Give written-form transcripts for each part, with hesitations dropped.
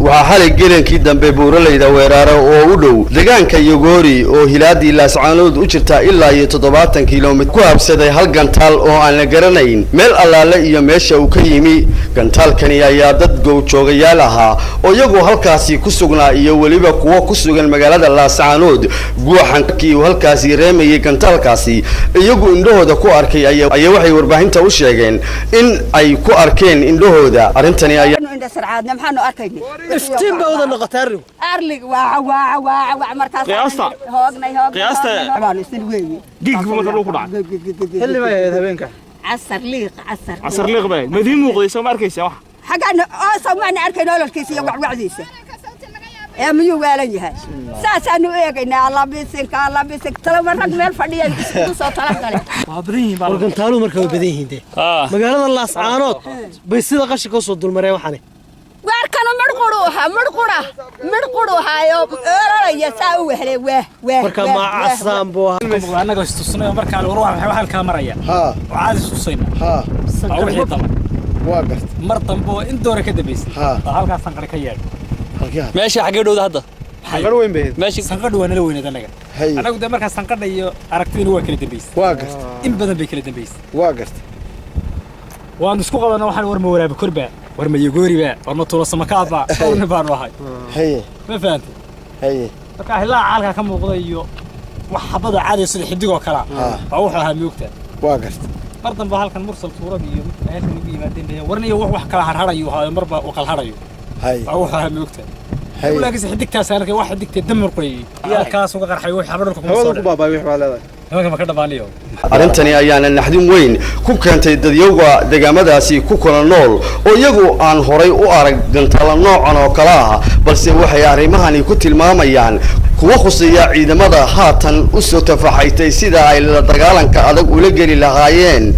Waxaa xalay gelenkii dambe buuralayda Weeraaro oo u dhow deegaanka Yogoori oo hilaadii Laascaanood u jirta ilaa iyo 70 kilomitr ku habsaday hal gantaal oo aan la garanayn meel allaale iyo meesha uu ka yimi. Gantaalkani ayaa dad goobjoogayaal ahaa oo iyagu halkaasi ku sugnaa iyo weliba kuwo ku sugan magaalada Laascaanood guuxankii uu halkaasi reemayay gantaalkaasi iyagu indhahooda ku arkay ayaa waxay warbaahinta u sheegeen in ay ku arkeen indhahooda. Arrintani ayaa Indhasarcaadna maxaanu arkaynay? Iftiin baa wada noqotay arrigu. Arlig waaca waaca waaca waaca markaas. Qiyaasta- Hoognay hoognay. Qiyaasta- Baanu isna weeye. Gig buu marka dhulku dhacay. Xilli bay ahayd habeenka? Casar liiq, casar. Casar liiq bay madiin muuqday, soo ma arkaysa wax? Xaggaan oo soo maana arkayn ololkiisa iyo wacwacdiisa ee miyuu waalan yahay? Saasaanu eegaynaa. Allabisinka, allabisinka, talaba rag meel fadhiya isugu soo talagale. Waa badan yihiin baa. War, gantaaluhu marka way badan yihiin dee. Magaalada Laascaanood bay sida qashinka usoo dulmareen waxani. Waarkanu midh quru ahaa, midh qura, midh quru ahaayo ololaya saa u wehlay, waah waah. Marka ma casaan buu ahaa? Annaga istusnay oo markaa war waa maxay halkaa maraya oo caadi istusayna waa wixii dambe. Waa garta. Mar dambe oo in doora ka dambaysay baa halkaa sanqari ka yeedhay. Meesha xaggee dhowda hadda? Sanqadh weyn bay ahayd. Meesha Sanqadhu waa nala weyneed annaga. Annagu dee markaa sanqadha iyo aragtidina waa kala dambaysay. Waa garta. In badan bay kala dambaysay. Waa garta. Waanu isku qabana waxaan war ma Waraabi Korba, war ma Yogooriba, war ma Tuulo Samakaadba, dhowr nin baanu ahay. Ma fahantay? Haye. Markaa hilaaca halkaa ka muuqda iyo wax xabada caadiya sida xidigoo kalea baa wuxuu ahaa, moogta. Waa garta. Mar dambe halkan Mursal Tuurada iyo midka halkan ugu yimaadeen bay warniyo wax kala harharayo ahaayo, marba uu qalharayo baa wuxuu ahaa, moogta. Laakiinse xidigtaas arkay, wax xidigtee damar qorayay halkaas uga qarxay, wax xabad dhulka kuma soo Hawada ku dhacay. baabay wix baa leedahay. Nimanka ma ka dhabaaniyo. Arrintani ayaana naxdin weyn ku keentay dadyowga deegaamadaasi ku kala nool oo iyagu aan horay u arag gantaalo noocan oo kale ah, balse waxay arrimahani ku tilmaamayaan kuwa khuseeya ciidamada haatan usoo tafaxaytay sida ay la dagaalanka adag ula geli lahaayeen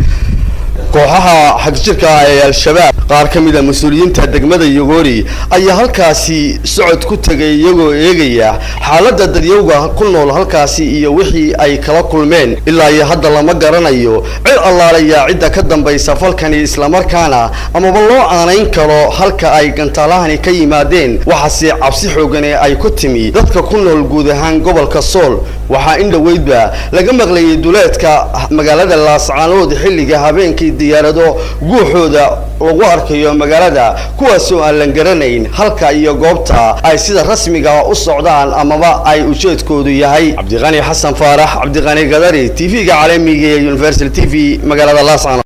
kooxaha xagjirka ee Al-Shabaab. Qaar ka mid a mas-uuliyiinta degmada Yogoori ayaa halkaasi socod ku tegay iyagoo eegaya xaaladda dadyowga ku nool halkaasi iyo wixii ay kala kulmeen. Ilaa iyo hadda lama garanayo cid allaalayaa cidda ka dambaysa falkani, islamarkaana amaba loo aanayn karo halka ay gantaalahani ka yimaadeen. Waxaase cabsi xoogane ay ku timi dadka ku nool guud ahaan gobolka Sool. Waxaa in dhoweydba laga maqlayay duleedka magaalada Laascaanood xilliga habeenkii diyaarado guuxooda lagu arkayo magaalada, kuwaasoo aan la garanayn halka iyo goobta ay sida rasmiga u socdaan amaba ay ujeedkoodu yahay. Cabdiqani Xasan Faarax, Cabdiqani Gadari, TV-ga caalamiga ee Universal TV, magaalada Laascaanood.